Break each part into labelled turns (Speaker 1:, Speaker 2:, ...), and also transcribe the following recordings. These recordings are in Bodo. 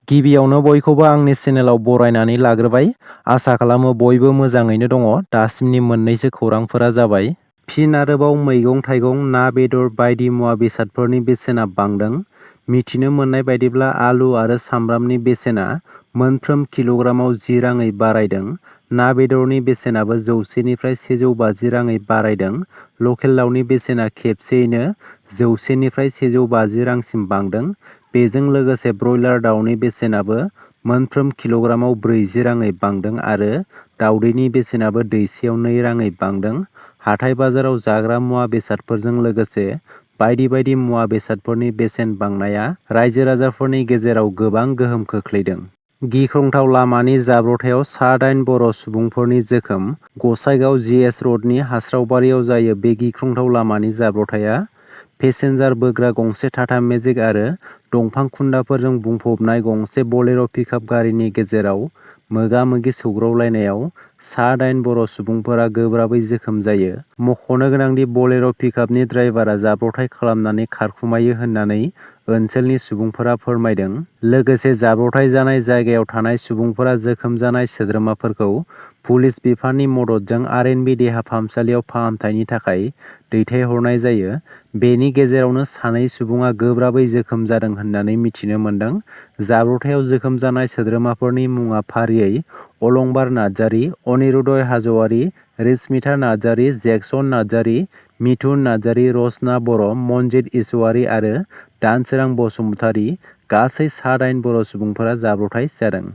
Speaker 1: गिबियावनो बयखौबो आंनि चेनेलाव बरायनानै लाग्रोबाय। आसा खालामो बयबो मोजाङैनो दङ। दासिमनि मोननैसो खौरांफोरा जाबाय। फिन आरोबाव मैगं-थाइगं, ना, बेदर बायदि मुवा बेसादफोरनि बेसेना बांदों। मिथिनो मोननाय बायदिब्ला आलु आरो सामब्रामनि बेसेना मोनफ्रोम किल'ग्रामाव 10 राङै बारायदों। ना बेदरनि बेसेनाबो 100 निफ्राय 150 राङै बारायदों। लकेल दाउनि बेसेना खेबसेयैनो 100 निफ्राय 150 रांसिम बांदों। बेजों लोगोसे ब्रयलार दाउनि बेसेनाबो मोनफ्रोम किल'ग्रामाव 40 राङै बांदों आरो दाउदैनि बेसेनाबो दैसेयाव 2 राङै बांदों। हाथाय बाजाराव जाग्रा मुवा बेसादफोरजों लोगोसे बायदि बायदि मुवा बेसादफोरनि बेसेन बांनाया रायजो राजाफोरनि गेजेराव गोबां गोहोम खोख्लैदों। गिख्रंथाव लामानि जाब्रथायाव सा-8 बर' सुबुंफोरनि जोखोम। गसाइगाव जी.एस. र'डनि हास्रावबारियाव जायो बे गिख्रंथाव लामानि जाब्रथाया। पेसेन्जार बोग्रा गंसे टाटा मेजिक आरो दंफां खुन्दाफोरजों बुंफबनाय गंसे बलेर' पिकआप गारिनि गेजेराव मोगा-मोगि सौग्रावलायनायाव सा-8 बर' सुबुंफोरा गोब्राबै जोखोम जायो। मख'नो गोनांदि बलेर' पिकआपनि ड्राइभारा जाब्रथाइ खालामनानै खारखुमायो होननानै ओनसोलनि सुबुंफोरा फोरमायदों। लोगोसे जाब्रथाइ जानाय जायगायाव थानाय सुबुंफोरा जोखोम जानाय सोद्रोमाफोरखौ पुलिस बिफाननि मददजों आर.एन.बि. देहा फाहामसालियाव फाहामथायनि थाखाय दैथायहरनाय जायो। बेनि गेजेरावनो सानै सुबुङा गोब्राबै जोखोम जादों होननानै मिथिनो मोन्दों। जाब्रथायाव जोखोम जानाय सोद्रोमाफोरनि मुङा फारियै अलंबार नार्जारि, अनिरुदय हाज'वारि, रिसमिता नार्जारि, जेक्सन नार्जारि, मिथुन नार्जारि, रसना बर', मनजित इसवारि आरो दानसोरां बसुमतारि। गासै सा-8 बर' सुबुंफोरा जाब्रथाइ जादों।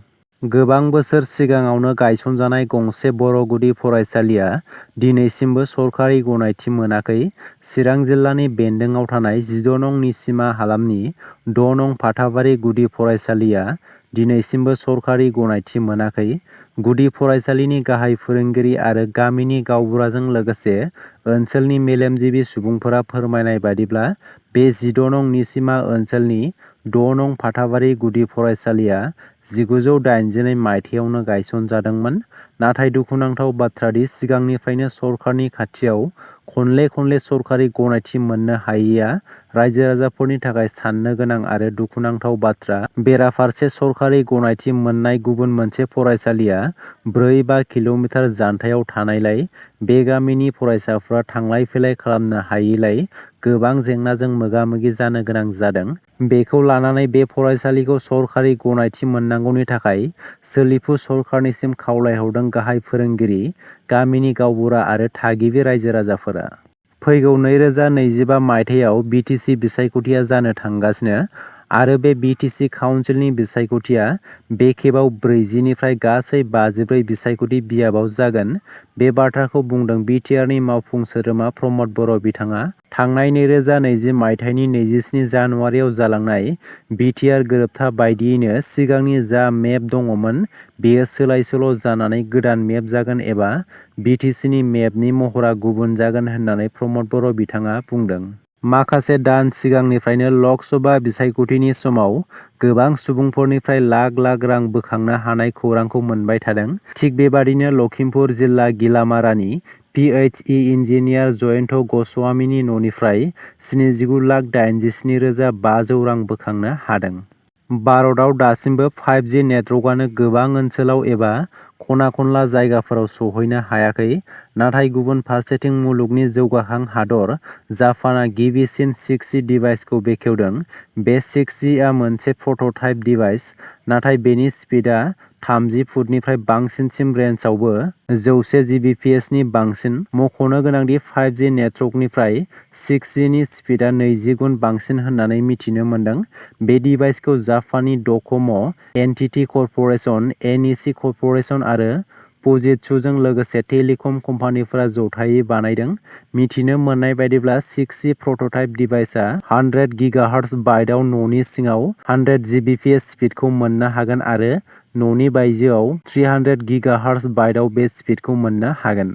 Speaker 1: गोबां बोसोर सिगाङावनो गायसनजानाय गंसे बर' गुदि फरायसालिया दिनैसिमबो सरखारि गनायथि मोनाखै। चिरां जिल्लानि बेन्दोंआव थानाय 16 नं निसिमा हालामनि 6 नं फाथाबारि गुदि फरायसालिया दिनैसिमबो सरखारि गनायथि मोनाखै। गुदि फरायसालिनि गाहाय फोरोंगिरि आरो गामिनि गावबुराजों लोगोसे ओनसोलनि मेलेमजिबि सुबुंफोरा फोरमायनाय बादिब्ला बे 16 नं निसिमा ओनसोलनि 6 नं फाथाबारि गुदि फरायसालिया 1982 मायथाइयावनो गायसनजादोंमोन। नाथाय दुखुनांथाव बाथ्रादि सिगांनिफ्रायनो सरखारनि खाथियाव खनले सरखारि गनायथि मोननो हायैया रायजो राजाफोरनि थाखाय साननो गोनां आरो दुखुनांथाव बाथ्रा। बेराफारसे सरखारि गनायथि मोननाय गुबुन मोनसे फरायसालिया 4-5 किल'मिटार जानथायाव थानायलाय बे गामिनि फरायसाफ्रा थांलाय फैलाय खालामनो हायैलाय गोबां जेंनाजों मोगा-मोगि जानो गोनां जादों। बेखौ लानानै बे फरायसालिखौ सरखारि गनायथि मोननांगौनि थाखाय सोलिफु सरखारनिसिम खावलायहरदों गाहाय फोरोंगिरि, गामिनि गावबुरा आरो थागिबि रायजो राजाफोरा। फैगौ 2025 मायथाइयाव बि.टि.सि. बिसायख'थिया जानो थांगासिनो आरो बे बि.टि.सि. काउन्सिलनि बिसायख'थिया बे खेबाव 40 निफ्राय गासै 54 बिसायख'थि बियाबाव जागोन। बे बाथ्राखौ बुंदों बि.टि.आर.नि मावफुं सोद्रोमा प्रमद बर' बिथाङा। थांनाय 2020 मायथाइनि 27 जानुवारियाव जालांनाय बि.टि.आर. गोरोबथा बायदियैनो सिगांनि जा मेप दङमोन बेयो सोलाय-सोल' जानानै गोदान मेप जागोन एबा बि.टि.सि.नि मेपनि महरा गुबुन जागोन होननानै प्रमद बर' बिथाङा बुंदों। माखासे दान सिगांनिफ्रायनो लक सभा बिसायख'थिनि समाव गोबां सुबुंफोरनिफ्राय लाख रां बोखांनो हानाय खौरांखौ मोनबाय थादों। थिग बेबादिनो लखिमपुर जिल्ला गिलामारानि पि.एइच.इ. इन्जिनियार जयन्त गस्वामीनि न'निफ्राय 79,87,500 रां बोखांनो हादों। भारतआव दासिमबो 5G नेटवर्कआनो गोबां ओनसोलाव एबा खना-खनला जायगाफोराव सौहैनो हायाखै। नाथाय गुबुन फारसेथिं मुलुगनि जौगाहां हादर जापानआ गिबिसिन 6G डिभाइसखौ बेखेवदों। बे 6G आ मोनसे प्रट'टाइप डिभाइस, नाथाय बेनि स्पिडआ 30 फुटनिफ्राय बांसिनसिम रेन्जआवबो 100 Gbps नि बांसिन। मख'नो गोनांदि 5G नेटवर्कनिफ्राय 6G नि स्पिडआ 20 गुन बांसिन होननानै मिथिनो मोन्दों। बे डिभाइसखौ जापाननि डक'म', एनटिटि कर्प'रेसन, एनइसि कर्प'रेसन आरो फुजित्सुजों लोगोसे टेलिकम कम्पानिफोरा जथायै बानायदों। मिथिनो मोननाय बायदिब्ला 6G प्रट'टाइप डिभाइसआ 100 गिगाहार्ट्ज बाइटआव न'नि सिङाव 100 Gbps स्पिडखौ मोननो हागोन आरो न'नि बायजोआव 300 गिगाहार्ट्ज बाइटआव बे स्पिडखौ मोननो हागोन।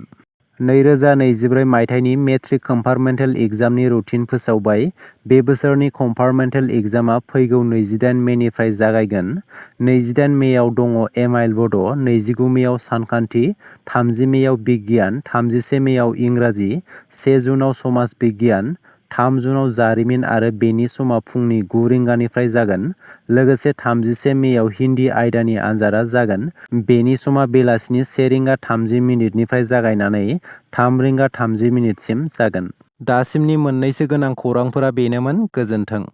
Speaker 1: 2024 मायथाइनि मेट्रिक कम्पार्टमेन्टेल एग्जामनि रुटिन फोसावबाय। बे बोसोरनि कम्पार्टमेन्टेल एग्जामआ फैगौ 28 मेनिफ्राय जागायगोन। 28 मेआव दङ एम.आइल बड', 29 मेआव सानखान्थि, 30 मेआव बिगियान, 31 मेआव इंराजि, 1 जुनआव समाज बिगियान, 3 जुनाव जारिमिन आरो बेनि समा फुंनि 9 रिंगानिफ्राय जागोन। लोगोसे 31 मेआव हिन्दी आयदानि आनजादा जागोन। बेनि समा बेलासिनि 1 रिंगा 30 मिनिटनिफ्राय जागायनानै 3 रिंगा 30 मिनिटसिम जागोन। दासिमनि मोननैसो गोनां खौरांफोरा बेनोमोन। गोजोन्थों।